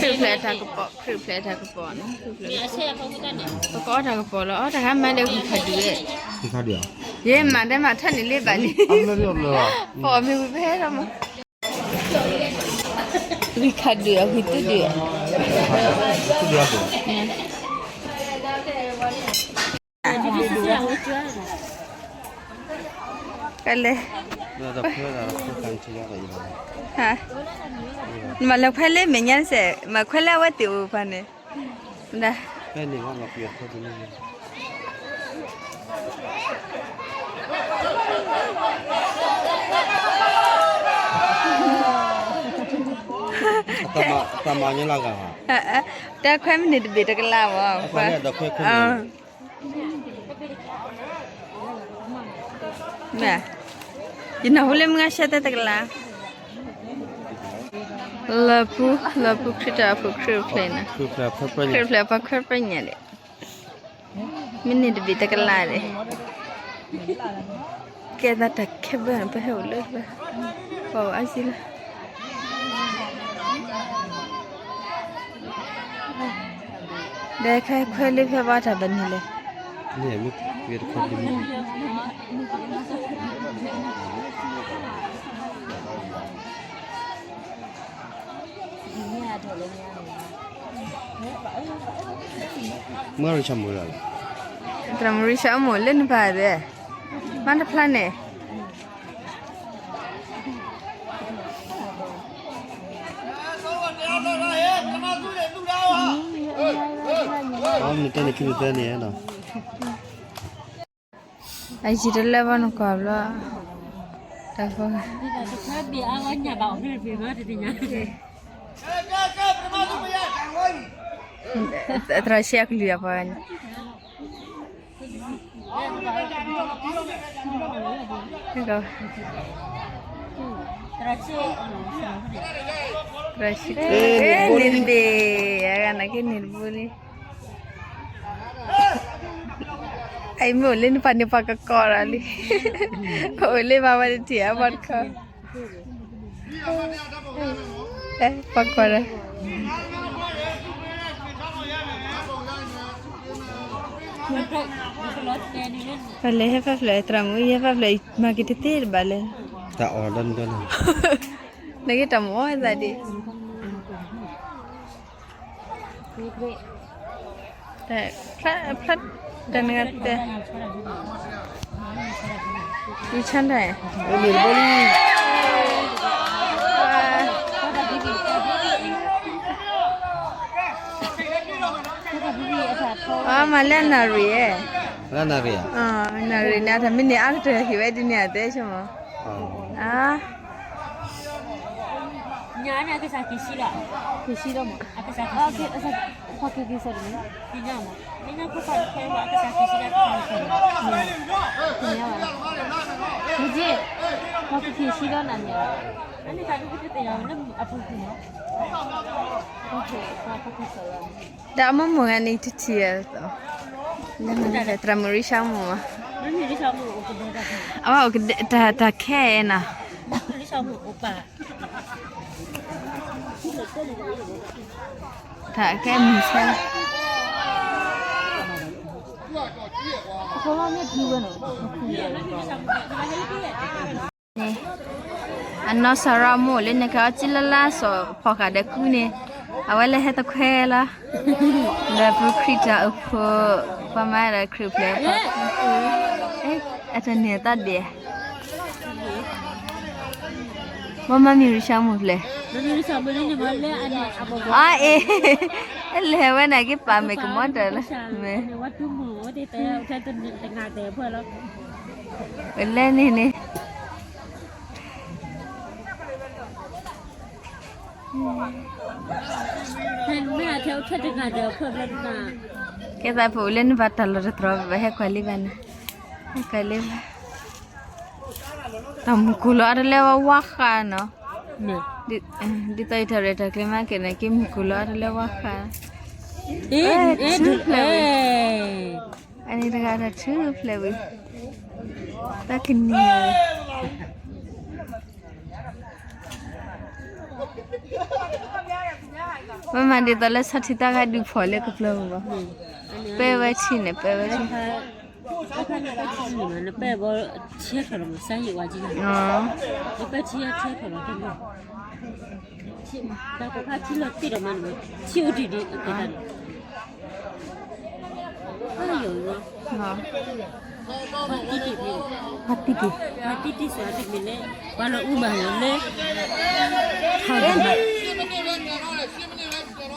ခရံာ်ဖျဲးတၢ်ကပီၤ, ခရံာ်ဖျဲးတၢ်ကပီၤန့ၣ်, ပကအီၣ်တၢ်ကပီၤလီၤ, အီၣ်တၢ်ခါမၤဒီးဝံၤခးဒုး, ယဲမၤတဲမၤထၢၣ်န့ၣ်လံဘၣ်လံ, ပအီၣ်မ့ၢ်ဝံၤဖဲလီၤမး, ဝံၤခးဒုးအဝံၤသူဒုး, ကလဲၤ, နမၤလၢခွဲလၢမဲာ်ညါစဲး, မၤခွဲလၢအဝဲသ့ၣ်အိၣ်ပှၤန့ၣ်, တၢ်ခွဲမ့ၢ်န့ၣ်တဘ့ၣ်တကလးဘၣ်, ယနၢ်ဟူလၢမုၢ်ဂၤရှဲတဲတကလး, လၢပူၤ, လၢပူၤခရံာ်တၢ်အိၣ်ဖှိၣ်ခရံာ်အိၣ်ဖျဲၣ်န့ၣ်, ခရံာ်အိၣ်ဖျဲၣ်ပှၤခွဲးပှဲၤညါဒီး, မ့ၢ်န့ၣ်တဘ့ၣ်တကလးဒီး, ကဲသးတၢ်ခဲဘၢၣ်န့ၣ် ပဟဲအိၣ်လၢ, ပှၤအိၣ်အါစုလၢ ဒီးခဲခွဲလၢဖဲဘၣ်တၢ်ဘၣ်န့ၣ်လဲၣ်, မုၢ်ရံၣ်ဆၣ်မိၢ်လီၤ, သရၣ်မုၣ်ရံၣ်ဆၣ်မိၢ်လၢနပၢ်ဒီး, မၤတဖျါန့ၣ် အမ့ၢ်တဲန့ၣ်ခံနသၢန့ၣ်နီၤ, အယံၤတလၢဘၣ်နကွၢ်ဘျီ, တၢ်ဖိ, သရၣ်ဆံးအကလုၢ်အပှၤန့ၣ် သရၣ်ဆံး, န့ၣ်တဘ့ၣ်, အဂၤနာ်က့န့ၣ်တဘိလံ, အအံၤမ့ၢ်အိၣ်လၢနပၢ်န့ၣ်ပှၤကကိးဒီးလံ, အိၣ်လၢပှၤဝဲတထံၣ်အဘီတခီ ပှၤကိးဒီး, ပလဲၤဟဲဖးဖျၢၣ် သရၣ်မုၣ်အံၤဟဲဖးဖျၢၣ် မၤက့ၤတသ့တဘၣ်လၢ, တၢ်အီၣ်ဒီးန့ၣ်, နက့ၤတၢ်မၤအီၣ်သးဒ် တၢ်ဖျါ, ဖျါ, တၢ်နဂၤတဲ, ဝံၤဆါတၢ်, အမၤလၢနၣ်ရံၣ်ဧၢ, နၣ်ရံၣ်န့ၣ် အတၢ်မ့ၢ်န့ၢ်အါကတၢၢ်ဟ့ၣ်ဝဲဒ်န့ၣ်အတဲဆိမး, အါ ညါန့ၣ် အကစၢ်က့ၤဆံးလီၤ, က့ၤဆံးလီၤမး, အကစၢ်က့ၤဆံးလီၤ, က့ၤညါမး, မ့ၢ်ညါဖိခွါတဖဲမး အကစၢ်က့ၤဆံးလီၤ, က့ၤညါဘၣ်, မ့ၢ်က့ၤ, ပှၤကက့ၤဆံးလီၤနၤန့ၣ်, အန့ၣ်တၢ်ဒုးကတသ့ၣ်ညါလၢအပူၤကွံာ်မး, ပှၤကက့ၤဆံးလီၤ တၢ်အမိၢ်မိၢ်ဂၤန့ၣ် တထံၣ်, လၢသရၣ်မုၣ်ရံၣ်ဆၣ်မိၢ်မး, အဝဲအိၣ်တၢ်ခဲအံၤနီၤ, တၢ်ခဲမုၢ်ဆါ, န့ၣ် အနီၢ်စရီမိၢ်လၢန့ၣ် ကဟဲအီၣ်ကၠံလၢလါစီၤဖီၣ်ဃာ်ဒီးကုန့ၣ်, အဝဲလၢဟဲတခွဲလီၤ, ဒီးပခရံာ်တၢ်အိၣ်ဖှိၣ်, ပှၤမၤဒီးခရံာ်ဖျၢၣ်, အတၢ်န့ၢ်အသးဒ့ၣ်, မ့ၢ်မၤမံၤရံၣ်ဆၣ်မိၢ်ဖျဲၣ်, အါအ့ၣ်, လဲၤဝဲန့ၣ်က့ၤပာ်မ့ၢ်ကမီၤတၢ်လၢ, မ့ၢ် လဲၤန့ၣ်န့ၣ်, ကဲသးဖိလၢနဘၣ်တၢ်လီၢ်တတြီၤဘၣ် ဟဲကွၢ်လံဘၣ်န့ၣ်, ဟဲကွၢ်လံဘၣ်, တၢ်မုၢ်ကိၢ်လီၤအါတလၢဝဲဝါဃာ်နီၤ, ဒ်သိးယတၢ်ရဲၣ်တၢ်ကျဲၤမးက့ၤန့ၣ် က့ၤမုၢ်ကိၢ်လီၤအါတလၢဝါဃာ်, ထူဖျဲးဝဲ, အန့ၣ်တဂၤတၢ်ထူဖျဲးဝဲ, တၢ်ကနံၤဝဲ အ့ၣ်, ဝဲမၤဒ်သိးလၢဆီထံသၣ်ဂၤဒုးဖီၣ်လၢကပျၢၤမုၢ်ဘၣ်, ပဲဝဲထံန့ၣ် ပဲဝဲထံ, ပဲထံန့ၣ် နပဲဘီထံဟဲထီၣ်လီၤမး စါယံာ်ဝါကံ, နပဲထံဟဲထီၣ်လီၤတၢ်လီၤ, တၢ်ပိာ်ခွါထံလီၤတ့ၢ်ဒီးမးန့ၣ် ထံအိၣ်ဒံးဒံးအကဲတၢ်န့ၣ် ဖါတံၢ်တံၢ်, ဖါတံၢ်တံၢ်, ဖါတံၢ်တံၢ်စ့ၢ်တမ့ၢ်လၢ ပှၤလီၤအူဘၣ်လၢ ထီၣ်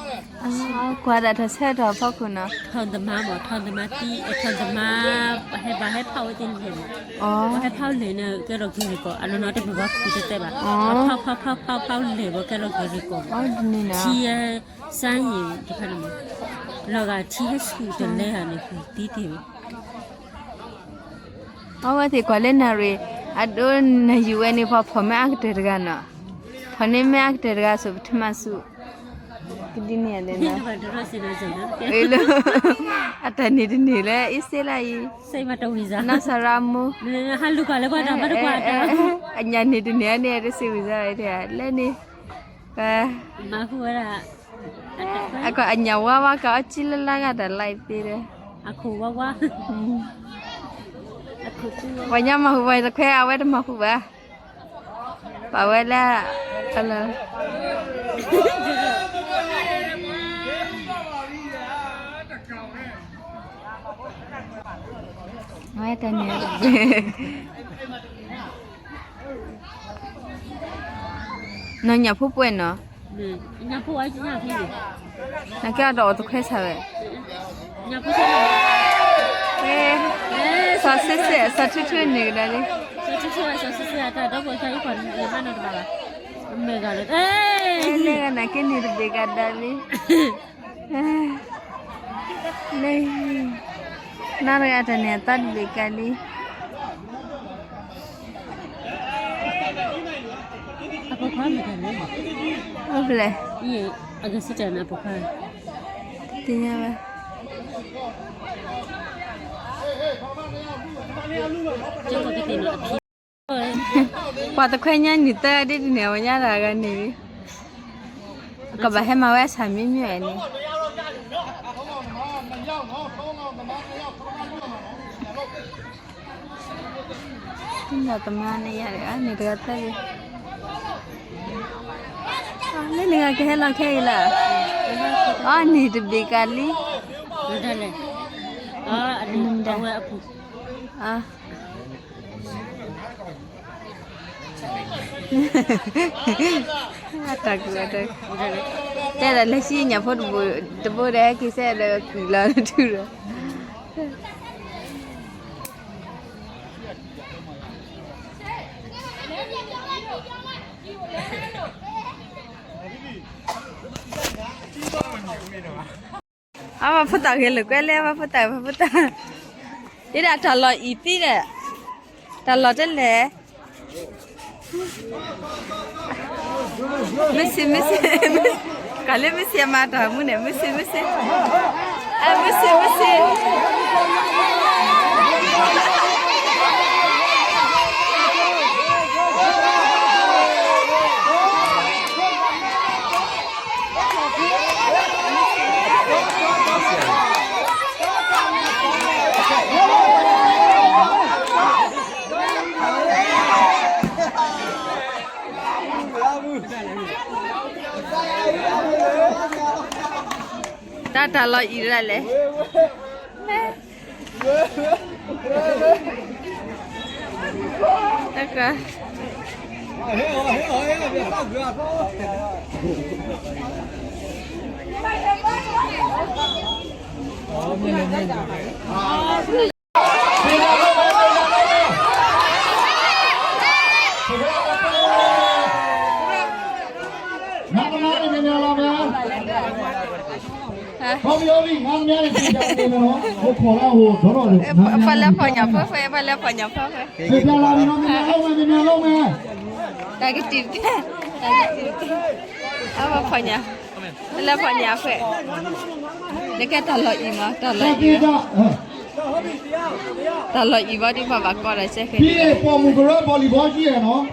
သမါ, ကွၢ်ဒၣ်ထီၣ်ဆၢထီၣ်ဖီခိၣ်နီၤ, ထီၣ်သမါမး ထီၣ်သမါတံၢ် ထီၣ်သမါ, ဟဲဘၣ်ဟဲဖီၣ်ဝဲသ့ၣ်လဲၣ်မး, ဟဲဖီၣ်လဲၣ်န့ၣ် ကဲထီၣ်က့ၤရ့ၣ်ကီၢ် အနီၢ်နီၢ်တမ့ၢ်ပှၤခူၣ်တသ့ဘၣ်, ဖီၣ်ဖီၣ်ဖီၣ်ဖီၣ်ဖီၣ်လဲၣ်ဘၣ် ကဲထီၣ်က့ၤရ့ၣ်ကီၢ်မး, ထံဟဲ စါယံာ်တဖၣ်န့ၣ်မး, လီၤဂာ်ထံဟဲဆူၣ်တလဲဂၤန့ၣ် ဃုသံတ့ၢ်ဝဲ, အဝဲသ့ၣ်ကွၢ်လၢနၣ်ရံၣ် အဒိနယူၤဝဲန့ၣ် ပှၤဖီၣ်မ့ၢ်အါကတၢၢ်တဂၤနီၤ, ဖီၣ်န့ၢ်မ့ၢ်အါကတၢၢ်တဂၤဆိပထမစု, ကဒ်န့ၣ်လဲၣ်နီၤ, လၢ အတၢ်န့ၣ်တန့ၢ်လၢအ့စ့လၢအံၤ, နီၢ်စၤရါမိၢ်, အညၣ်န့ၣ်တန့ၢ်အန့ၣ် တစ့ဝံၤစါလၢန့ၣ်, အကွၢ်အညၣ်ဝါဝါကအီၣ်ကံလၢလါဂၤတၢ်လါအံၤသ့ဒီး, ပှၤညါမၤဟူးဝဲတခွဲး အဝဲတမၤဟူးဘၣ်, ပာ်ဝဲလၢ အလၢ ဝဲတန့ၢ် နီၢ်ညၣ်ဖိပှဲၤနီၤ, နကဲအီၤဒီးအီၤတခွဲးဆၣ်ဝဲ, စီၤဆ့ဆ့ စီၤထူထူန့ၣ်ကဒါလံ, လၢဂၤန့ၣ်က့န့ၣ်တဘ့ၣ်ကဒါလံ, လၢ နၤတဂၤတၢ်န့ၣ်အသီတဘ့ၣ်ကဒါလံ, အိၣ်ဖျဲၣ်, သ့ၣ်ညါဘၣ်, ပှၤတခွဲးညါနံၣ်သၢဒ်တန့ၢ် အဝဲညါတဂၤန့ၣ်, ကဘၣ်ဟဲမၤဝဲအဆၣ်မံမံဝဲန့ၣ် ဒီးသမါန့ၣ်ယၤတဂၤ န့ၣ်တဂၤသၢလံ, လၢန့ၣ်ဂၤကဟဲလီၤခဲအံၤလၢ, အီ န့ၣ်တဘ့ၣ်ကးလံ, အဝဲအပူၤ အတၢ်ကူၣ်, တဲဒၣ်လၢဆံညၣ်ဖိတဘိ, တဘိဒီးဟဲက့ၤစဲဒီးကွံာ်လီၤတထူၣ်ဒီး, အဝဲဖိသၣ်ဂဲၤလိာ်ကွဲလဲၣ်, အဝဲဖိသၣ်, အဝဲဖိသၣ်, ဒ်ဒၣ်တၢ်လီၢ်အံၤသံဒီး, တၢ်လီၢ်တလဲၣ်, မ့ၢ်စံး မ့ၢ်စံး, ကးလၢမ့ၢ်စံးအမၤတၢ်မူန့ၣ် မ့ၢ်စံး မ့ၢ်စံး, အမ့ၢ်စံး မ့ၢ်စံး. တၢ်တၢ်လီၤအံၤဒၣ်လဲၣ်, တၢ်က ဖဲလဲၤဖီၣ်ညၣ်ဖဲဖဲ, ဖဲလဲၤဖီၣ်ညၣ်ဖဲဖဲ, တၢ်ကတံၢ်, တၢ်ကတံၢ်, အဖီၣ်ညၣ်, ဖဲလဲၤဖီၣ်ညၣ်ဖဲ, နကဲတၢ်လီၤအံၤမး တၢ်လီၤအံၤ, တၢ်လီၤအံၤဘၣ်ဒ်ပှၤဘၣ်ကီဒီးစဲခဲ, ပိာ်မုၣ်ကရၢ volleyball ရှိရယ်နော်,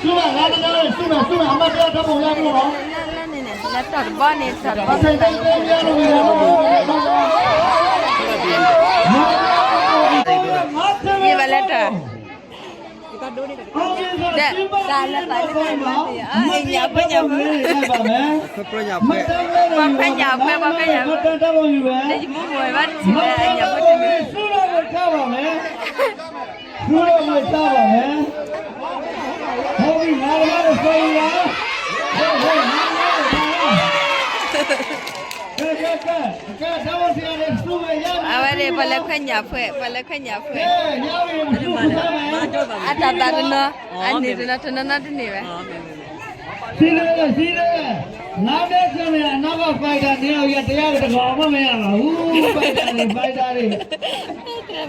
စုမယ် ငါး နည်းနည်း စုမယ် စုမယ် အမှတ်တရ ဓာတ်ပုံ ရိုက်လို့နော်, လၢန့ၣ်န့ၣ် လၢ တၢ်တဘီန့ၣ် တၢ်တဘီန့ၣ် ယဘၣ်လဲၤတၢ် ဒီး တၢ်လၢပာ်လၢ ညၣ်ဖိညၣ်ဖိ ပှၤခွဲညၣ်အခွဲ ပှၤခွဲညၣ်အခွဲ လၢယမူဝဲဘၣ်တထံၣ်ဝဲ ညၣ်ဖိတမ့ၢ် အဝဲန့ၣ် ပှၤလၢခွဲညၣ်အခွဲ ပှၤလၢခွဲညၣ်အခွဲ အတၢ်သးတနီၤ အန့ၣ်တနီၤ တနီၤနီၤတန့ၢ်ဝဲ စံးလဲၣ် စံးလဲၣ် ငါးမဲဆယ် အနောက်က fighter န့ၣ် အယတယါတကီၢ်မ့ၢ်မ့ၢ်ရပါဘူး fighter တွေ fighter တွေ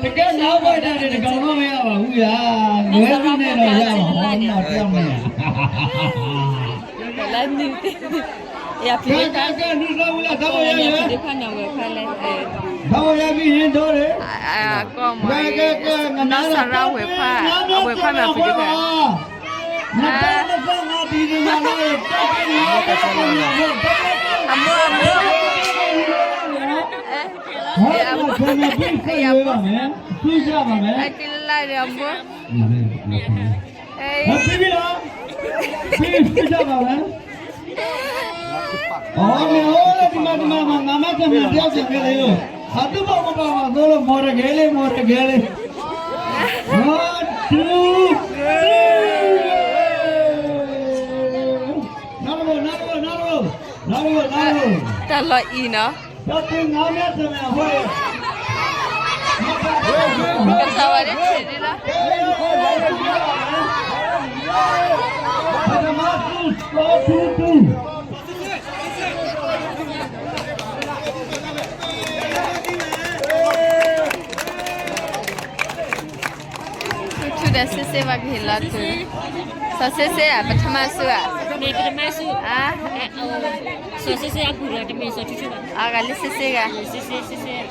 တကယ့် နောက် fighter တွေ တကီၢ်မ့ၢ်မ့ၢ်ရပါဘူးဗျာ လွဲသူနဲ့တော့ရပါဘူးနောက်တစ်ယောက်နဲ့ လၢနုၤ ယဖံး ကဲ ကဲ ကဲ နုၤ သီဝံလၢ သီဝံယါ ယဖံးဒုးဖးန့ၣ် ဝဲဖးလဲၣ် သီဝံယါ ပြီးရင် တော့တယ် အကီၢ်မ့ၢ် ကဲ ကဲ ကဲ ကနါ နီၢ်စရၣ် ဝဲဖး အဝဲဖးမ့ၢ် ဖံးဒုးဖး နှစ်ဆယ့်ငါး ဒီဇင်ဘာလ အမိၢ် အမိၢ် အမိၢ် အတံၤလၢ်လၢ်ဒီးအမိၢ် ပြီးပြီလား ပြီးပြီလား ပြီးပြီလား อ๋อเนี่ยโอ้ยที่มาที่มามามามาจะมาเที่ยวเสร็จกันเลยลูกอาตุบอกมาบอกมาโตลงมอเตอร์ไซค์เลยมอเตอร์ไซค์เลย one two three နောက်တစ်ခုနောက်တစ်ခုနောက်တစ်ခုနောက်တစ်ခုနောက်တစ်ခု တၢ်လီၤအံၤနီၤ တၢ်သ့ငါးမျက်စံးမယ်အဖိုး ကစၢ်ဝဲဒၣ်ဆံးဒ်လီၤ ပထမသူ two two two ထူထူဒီး စစ်စစ် ဘၣ်ကဟ့ၣ်လီၤတုၤ စီၤစစ်စစ် ဧါ ပထမစု ဧါ မ့ၢ်ပထမစု ဧါ စီၤစစ်စစ် အပူၤဒီး တမ့ၢ်စီၤထူထူဘၣ် အဂၤလၢ စစ်စစ် ဂၤ စစ်စစ် စစ်စစ်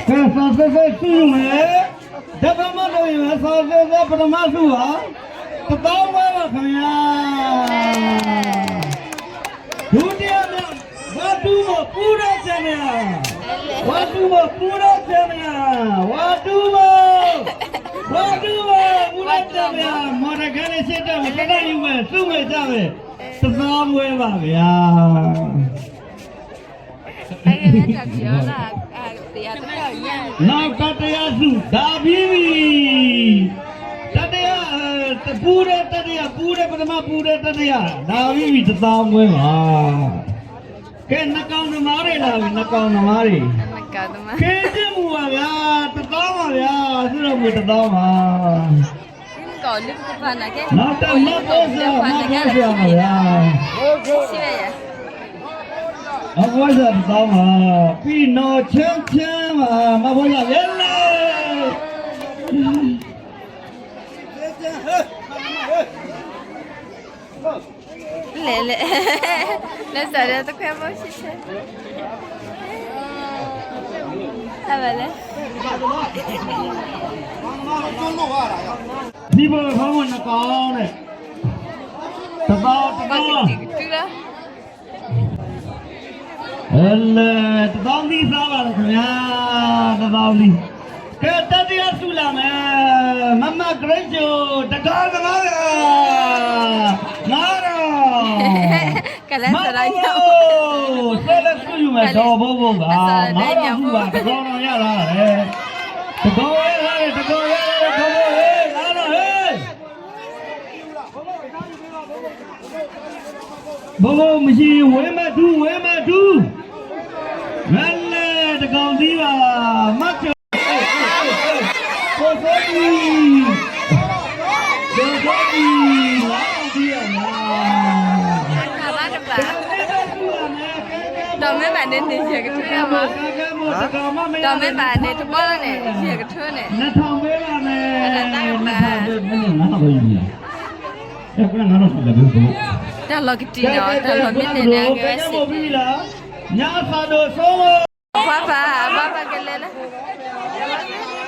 ကဲ စီၤစစ်စစ် စုယူၤမယ် တၢ်ဘၣ်မ့ၢ်တအိၣ် စီၤစစ်စစ် ပထမစု ဧါ တစ်သောင်းခွဲပါခင်ဗျာ ဒုတိယမြောက် ဝါတူးမော် ပူးတွဲ ချန်ပီယံ ဝါတူးမော် ပူးတွဲ ချန်ပီယံ ဝါတူးမော် ဝါတူးမော် ပူးတွဲ ချန်ပီယံ မော်တော်ခါလေး ရှေ့တက်မယ် တနံၣ်ယူၤမယ် စုမယ်ကြမယ် တစ်သောင်းခွဲပါဗျာ နောက်တတိယစု ဒါဘီဝီ တတိယ ပူးတွဲ တတိယ ပူးတွဲ ပထမ ပူးတွဲ တတိယ ဒါဘီဝီ တစ်သောင်းခွဲပါ ကဲ နှစ်ကောင်သမားတွေလာပြီ နှစ်ကောင်သမားတွေ ကဲ ကြည့်မူပါဗျာ တစ်သောင်းပါဗျာ သူ့တော်မူတစ်သောင်းပါ နောက်တစ်မတ်ပွဲစရာ မတ်ပွဲစရာပါဗျာ မတ်ပွဲစရာတစ်သောင်းပါ ပြီးနော် ချမ်းချမ်းပါ မတ်ပွဲစရာ ရဲရဲ လဲၤလဲၤ လဲၤစးဒီးတခွဲဘိဆံဆဲ အဝဲလဲၤ ဒီဘက်ခေါင်းမနကောင်းနဲ့ တစ်သောင်းတစ်သောင်း ကတုလီၤ အဲလဲ တစ်သောင်းသီးစားပါတော့ခင်ဗျာ တစ်သောင်းသီး ကဲ တတိယစုလာမယ် မမ Grace တကောင်သမားဗျာ ငါးထောင် ကလဲၤစရညါ ဆဲးလၢစုယူၤမယ် ဒေါ်ဘိဘိပါ ငါးထောင်စုပါ တစ်ကောင်တော့ရလာတယ် တစ်ကောင်ရလာတယ် တစ်ကောင်ရလာတယ် ဒေါ်ဘိဘိ ငါးထောင်ဟေး ဘိဘိ မရှိ ဝေးမဲ့သူ ဝေးမဲ့သူ မလဲၤ တစ်ကောင်သီးပါ မတ်စၢၤ ကိုယ်သိုးကြီး ကိုယ်သိုးကြီး ငါးထောင်သီးပါ ဒီးမ့ၢ်ဘၣ်န့ၣ်န့ၣ် ယဲၢ်ကထိမး ဒီးမ့ၢ်ဘၣ်န့ၣ် တဘီလီၤန့ၣ် ယဲၢ်ကထိန့ၣ် နှစ်ထောင်ပေးပါမယ် နှစ်ထောင်ပေး မင်းနဲ့ငါးထောင်ပဲယူပြီလား အဲ ခုနကငါးထောင်ဆိုလည်းဘူးဘူး တၢ်လီၤကတံၢ်နီၤ တၢ်လီၤမ့ၢ်န့ၣ်န့ၣ် အကဝဲစ့ၢ်ကီး ညါသးဒိၣ်စိ ပှၤပၢ် ပှၤပၢ်ကလဲၤလၢ တၢ်လီၤကတံၢ်နီၤ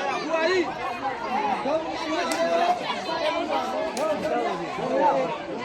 တၢ်လီၤမ့ၢ်န့ၣ်န့ၣ် အကဝဲစ့ၢ်ကီး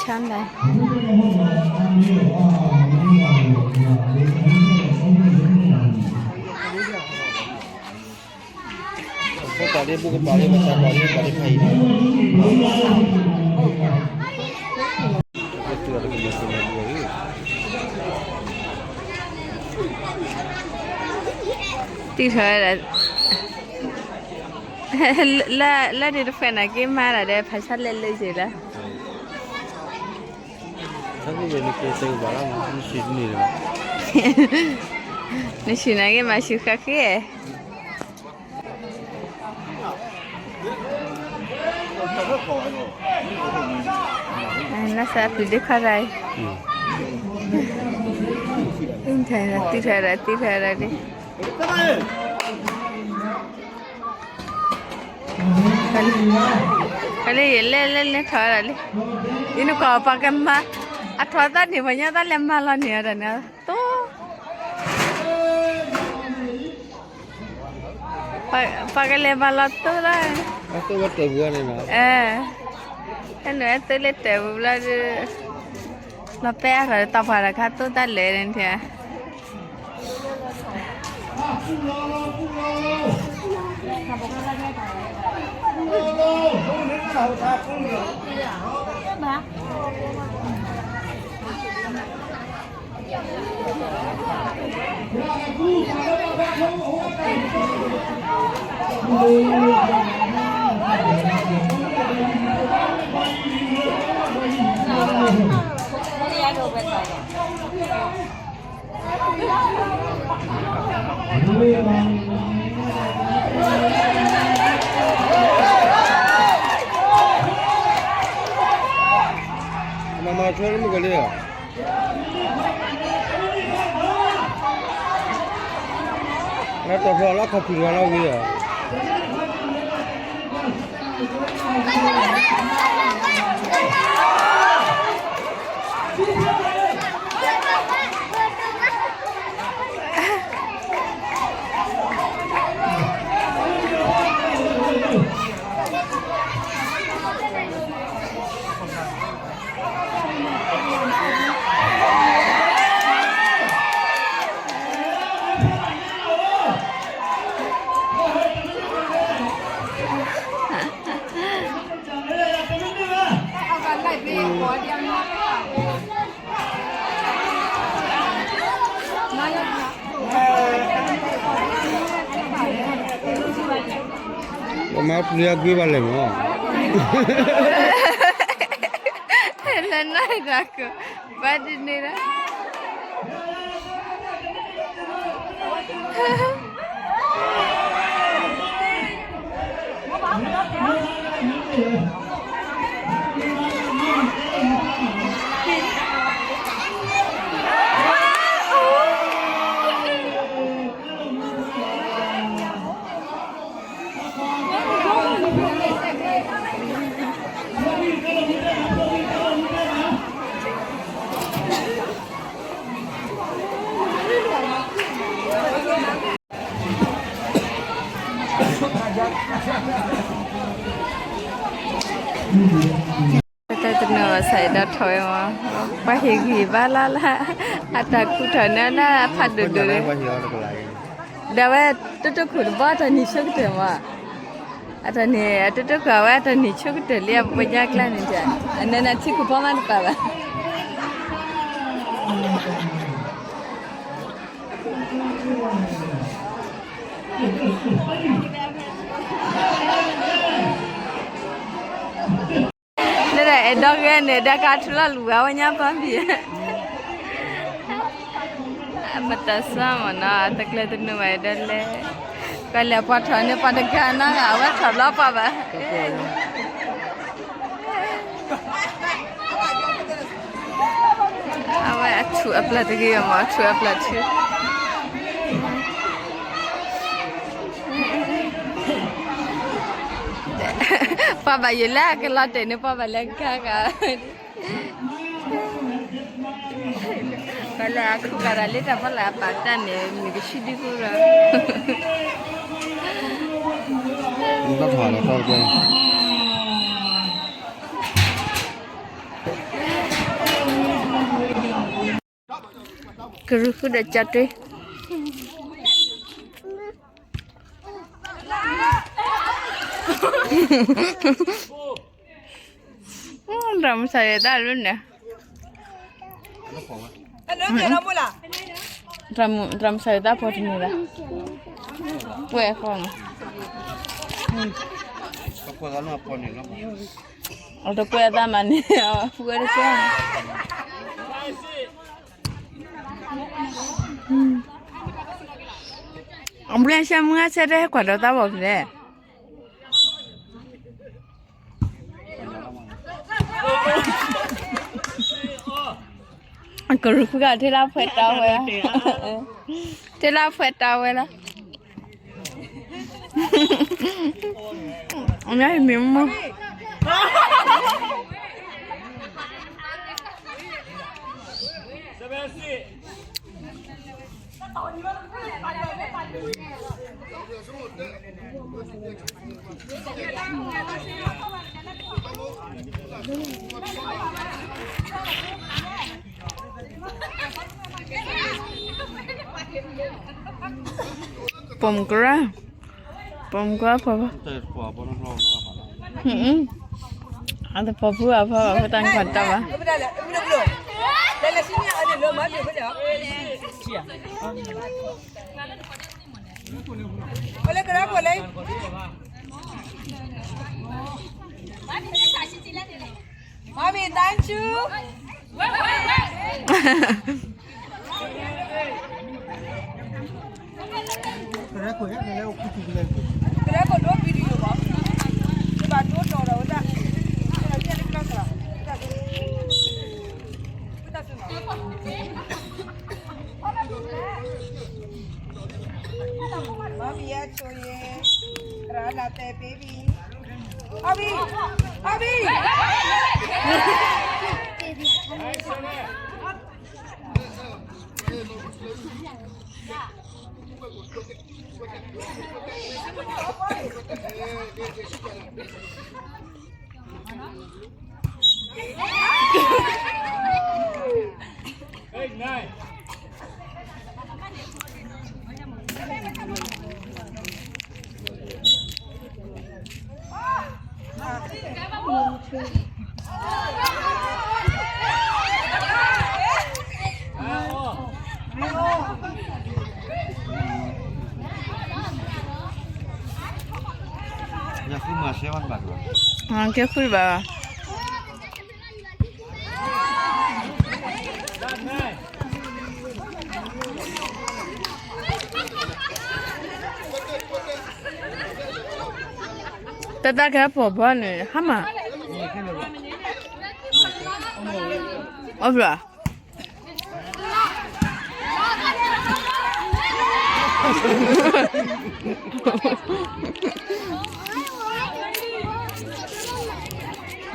ဆၣ်လဲၣ် ပာ်လၢဘုကပာ်လၢဘၣ်ဆၣ်ပာ်လၢပာ်လၢဖးအံၤန့ၣ် တံၢ်ထီၣ်ဝဲဒၣ် လၢဒုးတဖျဲးနာ်က့မၤဒၣ်ဒီး ဖးဆါလဲၣ်လၢယ့ၢ်လၢ နဆံၣ်နာ်က့မၤဆူၣ်ဃာ်ဃ့ နစးပျံၤဒ့ခီတၢ်အံၤ သံထီၣ်ဒၣ် သံထီၣ်ဒၣ် သံထီၣ်ဒၣ်ဒ် ကလံၤယလဲၤလဲၤလဲၤထီၣ်ဝဲဒၣ်လံ ယနကွၢ်ပှၤကမၤ အထီၣ်သးန့ၣ် ပှၤညီသးလဲၤမၤလီၤန့ၢ်အီၤတၢ်န့ၣ် သိ ပှၤကလဲၤမၤလီၤသိလီၤ အဲ အဲနုာ်အဲသိလၢတၢ်ပူၤဘျီဒီး လီၤပဲအါထီၣ်တၢ်ပှၢ်တခါသိတၢ်လဲၤန့ၣ် မၤမၤထွဲလၢမုၢ်ကလံဧါ လၢတဖျီလၢခီၣ်ဖံးလီၤလီၤဝံၤဧါ ပမၤပျံၤအကွံဘၣ်လဲၣ်မး လၢနၢ်ဒၣ်က ဘၣ်ဒ်န့ၣ်ဒီး တၢ်တနီၤဘၣ်ဆၣ်အဲၣ်ဒိးထီၣ်ဝဲမး, ပှၤဟ့ၣ်ဂံၢ်ဘါလၢ်လၢ်, အတၢ်ခူထီၣ်န့ၣ်လၢအဖးဒိၣ်ဒိၣ်န့ၣ်, ဒီးဝဲတိတိခိၣ်တဘီတၢ်နံၣ်ဆိကတၢၢ်မး, အတၢ်န့ၣ် အတိတိခိၣ်အဝဲအတၢ်နံၣ်ဆိကတၢၢ်လံအပှဲၤညါကျါန့ၣ်, အနၢၤနၢၤထံခိၣ်ဖီမးတပာ်ဘၣ် လၢအဲၣ်ဒိးဂ့ၤန့ၣ် ဒီးကထူလီၤလူၤဝဲညါပှၢ်ဘံၣ်, အပတၢ်ဆၢမ့ၢ်နီၤ အတကျဲၤတနုာ်ဘၣ်ဒီးလဲၣ်, ပှၤလဲၤပှၤထီၣ်န့ၣ် ပှၤတဂၤနီၤ အဝဲထီၣ်ဘျီပှၤဘၣ် အဝဲအထူၣ်အပျၢ်တဂ့ၤမး အထူၣ်အပျၢ်ထူ, ပှၤဘၣ်ယိၣ်လၢအကလီၤတဲာ်န့ၣ် ပှၤဘၣ်လဲၤကါဂၤ, ပှၤလၢအခူၣ်ဂၤတၢ်လၢတၢ်ဖီလာ်အပာ်တၢ်န့ၣ် မ့ၢ်ကဆံဒုဃိဒီး တၢ်ထီၣ်လီၤထီၣ်တကဲ ကရူၢ်ဃုဒီးကၠီတွ့ တၢ်မုၢ်ဆါယတၢ်လၢန့ၣ်, တၢ်မုၢ်ဆါယတၢ်ဖီတန့ၢ်ဘၣ်, ပှဲၤဃီနီၤ, အတပှဲၤအသးမးန့ၣ် အဝဲဖုဝဲတကဲ အဘျဲၣ်ဆၢမုၢ်ဂၤဆၢတဲာ်ကွၢ်ဒီးသးဘီၣ်ဖျဲၣ်, ကရူၢ်ဃုကထံလၢဖှဲးတၢ်ဝဲ, ထံလၢဖှဲးတၢ်ဝဲလီၤ, အမ့ၢ်မ့ၢ်မ့ၢ် ပိာ်မုၣ်ကရၢ, ပိာ်မုၣ်ကရၢဖီဖီ, အတဖီဖုအဖီဖီတၢ်နခွါတၢ်ဘၣ်, မမီၤယဲဆိယဲ, ရၤလးတဲ baby, အဘံ, အဘံ, ကဲဃုဘၣ်, တၢ်တၢ်ကဲပိာ်ဘီန့ၣ် ဟါမး, အိၣ်ဘျီ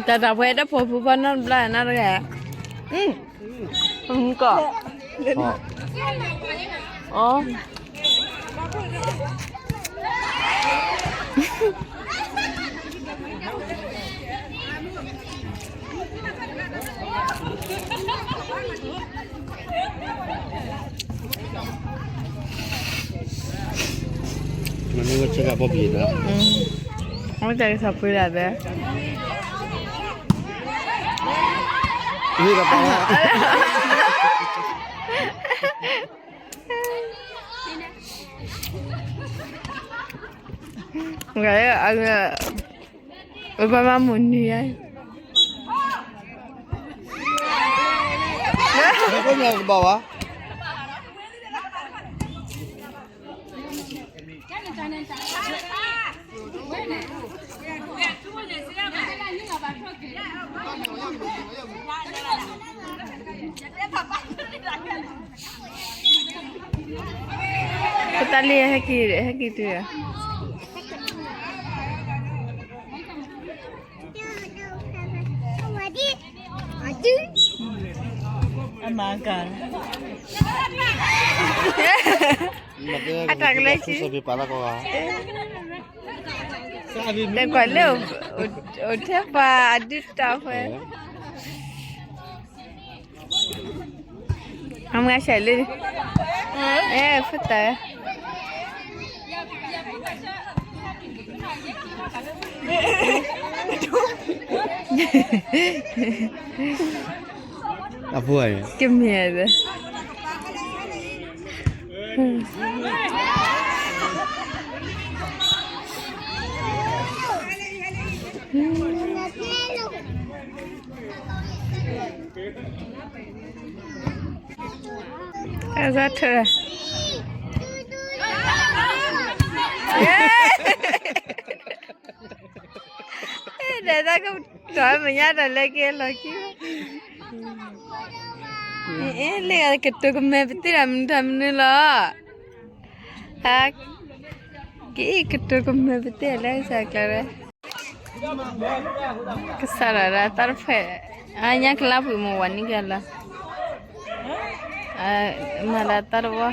တၢ်တၢ်ပှဲၤတဖိဖုဖီနီတဘျီနတဂၤ, ကီၢ်, အီ မနုၤဝဲ check up ဘီဘံၣ်ဒီး, အဝဲတၢ်ကစီၣ်ပှ့ၤဒၣ်သၢ, ဟ့ၣ်ဒီးပှၤ အဝဲဘၣ်မုၢ်နံၤ, ကဘၣ်ဝဲ ဖိတၢ်လံၤဟဲက့ၤ ဟဲက့ၤတုၤ, အမၤကၤ အတၢ်ကလဲၤဆံ တကွၢ်လၢ အိၣ်ထဲပှၤအဒုတၢ်ဝဲ, အမၤဆဲးလၢ အဲ ဖိတၢ် အဖိဧါ ကမ့ၢ်ဧါ အစးထၢၣ် ဒဲဒၣ်ကတီၤမညါတၢ်လၢက့ၤလီၤခံ အဲ လၢကတိၤကမဲာ်ပသ့ၣ်တၢ်မနုၤတၢ်မနုၤလီၤ က့ၤကတိၤကမဲာ်ပသ့ၣ်လၢကစၢ်ကျါ ကစၢ်လီၤဒၣ်တၢ်တဖှဲၣ် အညါကလါပှ့ၤမ့ၢ်ဝၤနံၣ်ကလီၤ မၤလၢတၢ်တဝီ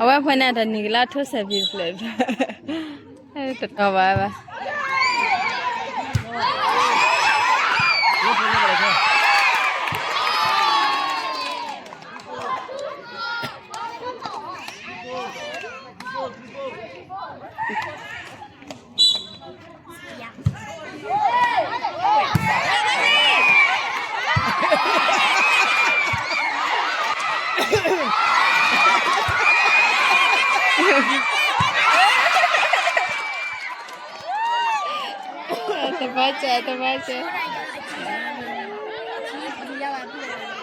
အဝဲဖဲန့ၣ် တနံၤကလါထိၣ်စဲးဖံးဖျၢၣ် တတီၤဘၣ်ဘၣ် တဘၣ်စဲး တဘၣ်စဲး လၢအညါ အညါဂ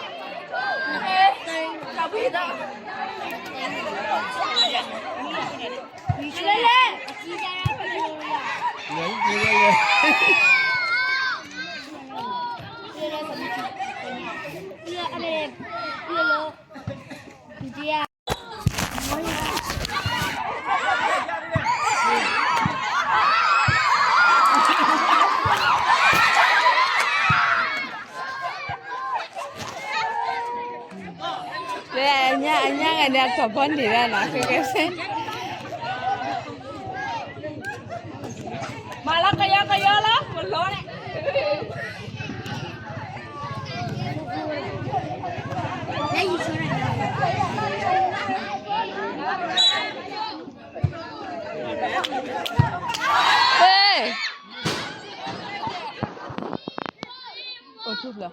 ၤန့ၣ် အကီၢ်ဖီန့ၣ်ဒၣ်နီၤ ခဲကဲဆ့ မၤလၢကယီကယီလီၤ ပလီၤန့ၣ် ဟ့ၣ် အိၣ်ထူၣ်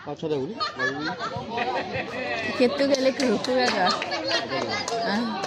ဖျၢၣ် က့ၤသူက့ၤလၢကရူၢ်ခိၣ်ဝဲဒီး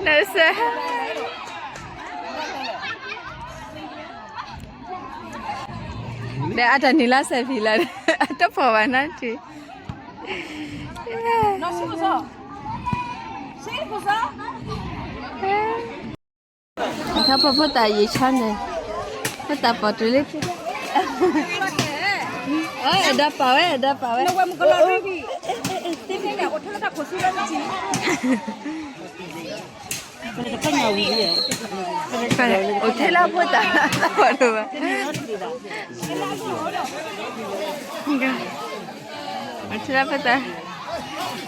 နစဲ ဒီးအတၢ်နံၤလၢစဲးဖံးလၢ အတဖီၣ်ဘၣ်နၤတံၢ် အခါဖီဖိတၢ်ယံာ်ဆါန့ၣ် ဖိတၢ်ပီၣ်တုၤလၢ အဲၣ်ဒိးပာ်ဝဲ အဲၣ်ဒိးပာ်ဝဲ အိၣ်ထဲလၢဖိတၢ်သးပီၣ်တဘၣ် အိၣ်ထဲလၢဖိတၢ်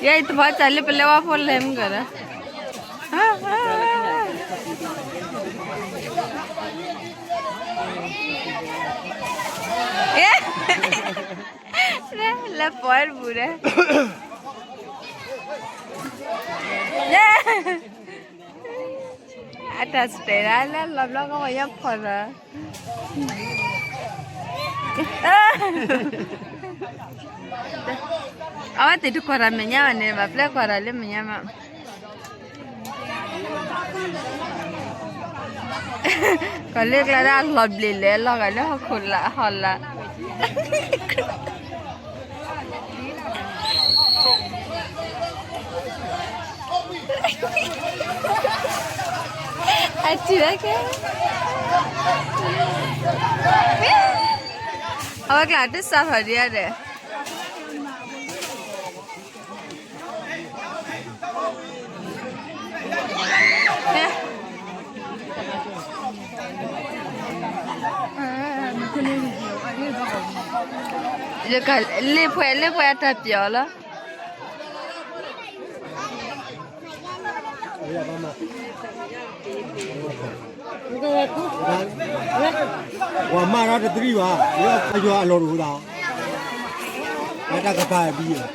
ယဲအံၤတပှၢ်တၢ်လၢပလဲၤဝါဖိလဲၤမုၢ်ကဒီး လၢပှၢ်တပူၤဒီး အတၢ်စတဲဒၣ်လၢလီၤဘျီကဝီၤယီၤဖီၣ်လီၤ အဝဲသ့ၣ်တကွၢ်တၢ်မဲာ်ညါဘၣ်န့ၣ် ဘၣ်ပျဲကွၢ်တၢ်လၢမဲာ်ညါမး ကီၢ်လၢကျါဒၣ်လီၤဘျ့ၣ်လဲၤလီၤဂာ်လၢဟီၣ်ခိၣ်လာ်ဟီၣ်လာ် အထံၣ်ဝဲကဲ အဝဲကျါတစးထီၣ်ဒံးဧါဒီး လၢပှဲၤ လၢပှဲၤအတၢ်ပျီၣ်လီၤ ပှၤမၤတၢ်တသရံးဘၣ်, လၢအယွၤအလီၢ်တအိၣ်သး, အတၢ်ကပၤဘံၣ်,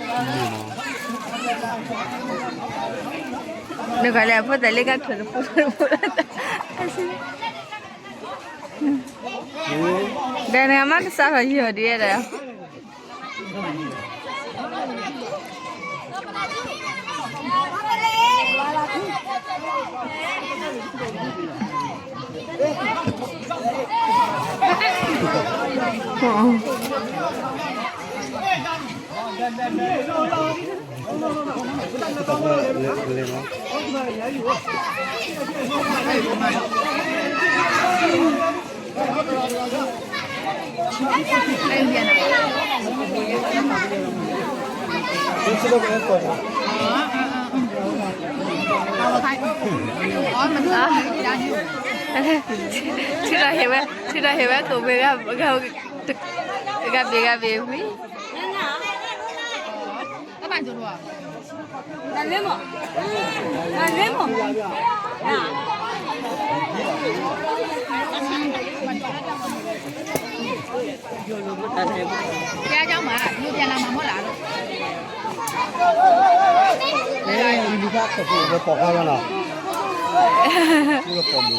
နကလဲၤအဖိတၢ်လၢကထွဲတပူၤတပူၤ, ဒီးနမ့ၢ်ကစးထီၣ်ယီၤဒ်ဒီး ဒီး ထံဒီးဟ့ၣ်ဝဲ ထံဒီးဟ့ၣ်ဝဲကိးဘ့ၣ်ဂၤ ဂၤဘ့ၣ်ဂၤဘ့ၣ်ဝံၤ ဘုရားကျောင်းမှာ လူပြန်လာမှာမဟုတ်လားလို့ အဲလူကပေါ်ကားတော့နော် ဘုရားပေါ်မူ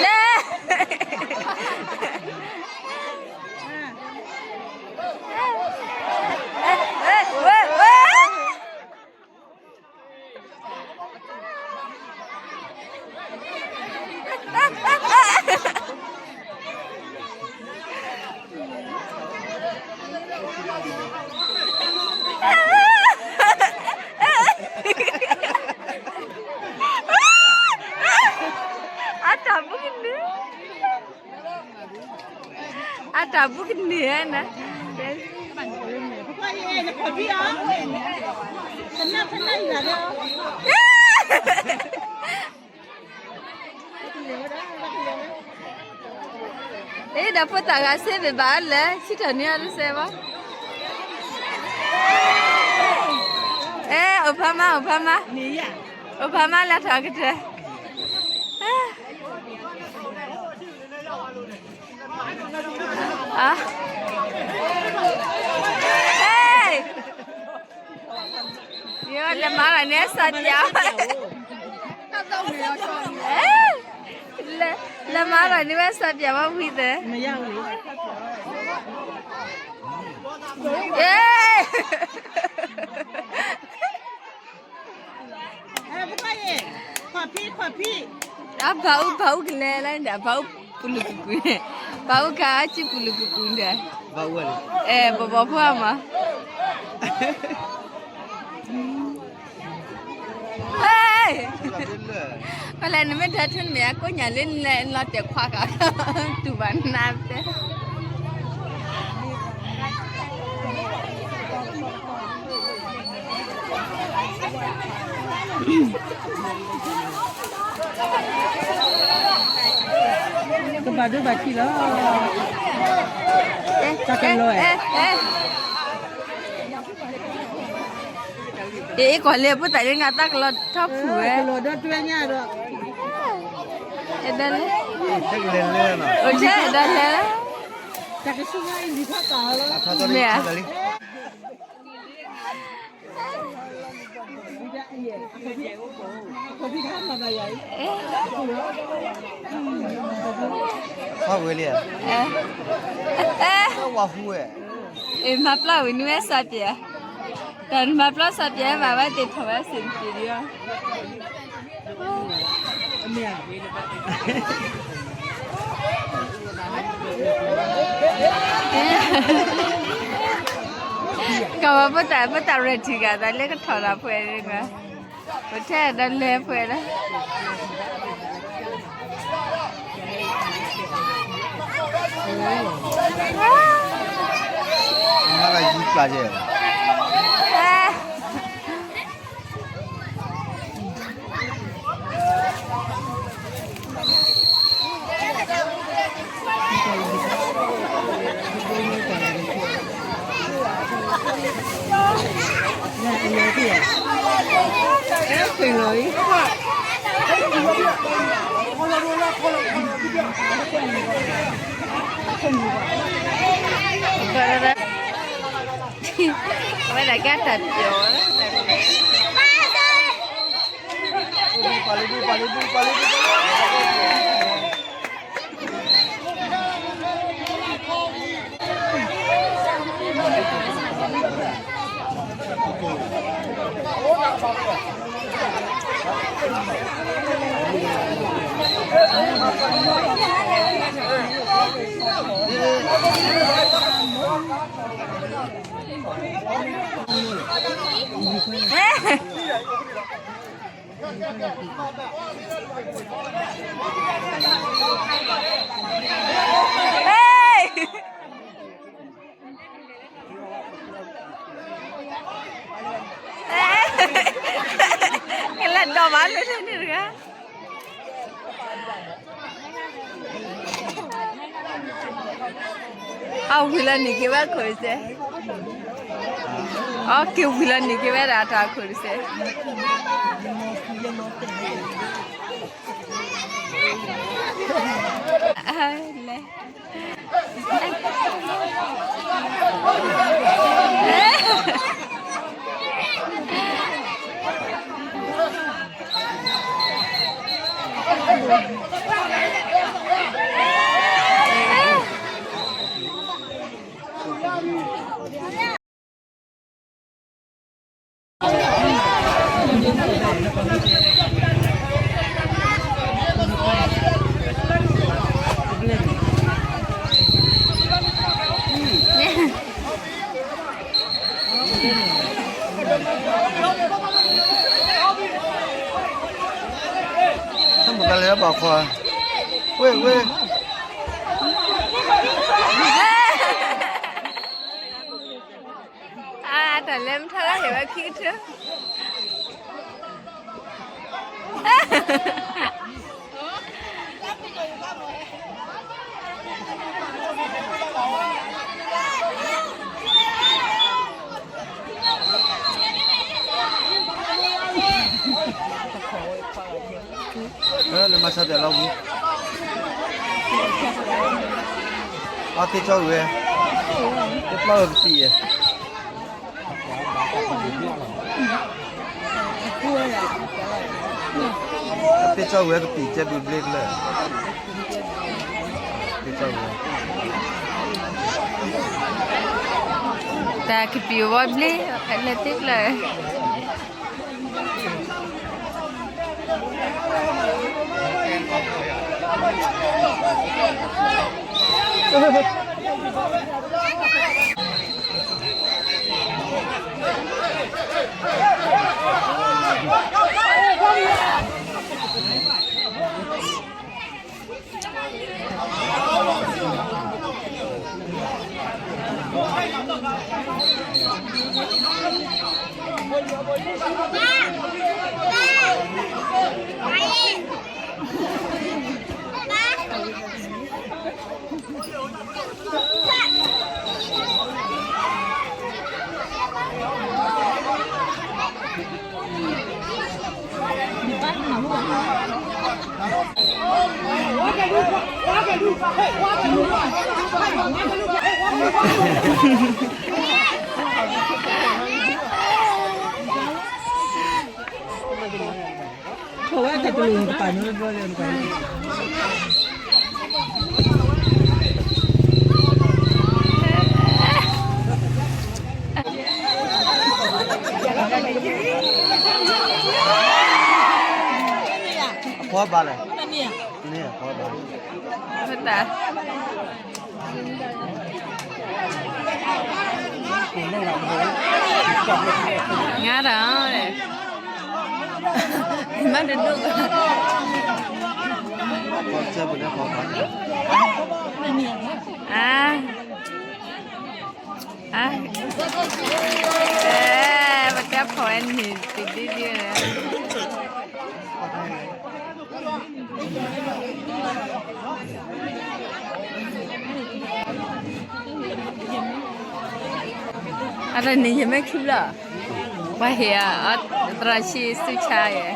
လဲ အတၢ်ဘူးကန့ၢ် အတၢ်ဘူးကန့ၢ်နၤ အ့ ဒီးဖိသၣ်ဂၤစ့ဘ့ၣ်ဘၣ်လၢ ဆံထၢၣ်န့ၢ်အီၤတစဲးဘၣ် အဲ အိၣ်ဖးမါ အိၣ်ဖးမါ အိၣ်ဖးမါလၢထီၣ်ကတၢၢ် ဟ့ၣ် ယလဲၤမၤလီၤန့ၣ် စၢ်ပၠး လဲၤ လဲၤမၤလီၤန့ၣ်ဝဲ စၢ်ပၠးဝဲဝံၤသ့ၣ် ဟ့ၣ် အဘၣ်အူဘၣ်အူကလဲၤလၢန့ၣ်ဒီး ဘၣ်အူပူၤလူၤပူၤပူၤန့ၣ် ဘၣ်အူခါအါစုပူၤလူၤပူၤပူၤဒီး အဲ ဘီဘီဖိအမၤ ဟဲ ဖဲလဲၣ်နမ့ၢ်ဒၢထူနမ့ၢ်အကိးညၣ်လၢနလဲၤလီၤတဲာ်ခွါဃာ် တူၢ်ဘၣ်နၤဖဲ ကဘၣ်ဒိဘၣ်ထံးလီၤ တၢ်ကလီၤ အ့ၣ် ကွၢ်လၢဖိသၣ်လၢနၤတၢ်ကလီၤထီၣ်ဖုၣ်ဝဲ ကလီၤဒီးတွဲညါဒီး အဲ ဒၣ်လဲၣ် အိၣ်ထဲဒၣ်လဲၣ် တၢ်ကဆူၣ်ဝဲအံၤလံၤဖးတၢ်လီၤ မ့ၢ်ဧါ ဟီၣ်ဝဲလံဧါ ဝါဟူဝဲ အ့ၣ် မၤပျီဝံၤနုၤဝဲစၢ်ပၠး တၢ်နမၤပျီစၢ်ပၠးဘၣ်ဝဲသ့ၣ်ထီၣ်ဝဲစ့ၢ်ကီးလံဧါ ကဘၣ်ဖိသၣ် ဖိသၣ်ရဲၣ်ထံၣ်ဂၤသးလၢ ကထီၣ်တၢ်ဖှဲးန့ၣ် ပထဲဒီးလဲၤဖှဲးလၢ မၤကယံပျၢ်ယဲၢ် ဝဲဒၣ်ကဲတၢ်ပျီၤ ပ ကလဲၤဒီးဘၣ်လၢန့ၣ်တဂၤ အဝံၤလီၤနံၤက့ၤဝဲခိၣ်စဲး, အက့ၤဝံၤလီၤနံၤက့ၤဝဲဒၣ်တၢ်ခိၣ်စဲး, လဲၣ် တၢ်မူကလဲၤဘၣ်ခွါ, ဝ့ၢ်ဝ့ၢ်, အတၢ်လဲၤမထါလၢဟဲဝဲ ခံကထၢ လၢမၤဆါတဲလီၤပူၤ, အသ့ၣ်ကၠီဝဲ, တပျီဝဲကသံၣ်ယဲၢ်, အသ့ၣ်ကၠီဝဲကသံၣ်ကဲဘျ့ဘျ့လၢ သ့ၣ်ကၠီဝဲ, တၢ်ကပံာ်ဝဲဘျ့ လဲၤသ့ၣ်ဖျၢၣ် အဖီဘၣ်လဲၣ်, န့ၣ်အဖီဘၣ်, ငါဒီး, မ့ၢ်တဒိၣ်, အါ အါ, ပတဲဖီၣ်ဝဲန့ၣ် တဒ်ဒ်န့ၣ်, အတၢ်န့ၣ်ယမ့ၢ်ခံဘျီ, ပှၤဟ့ၣ်အီၤ သရၣ်ဆံးစုဆါယဲၢ်.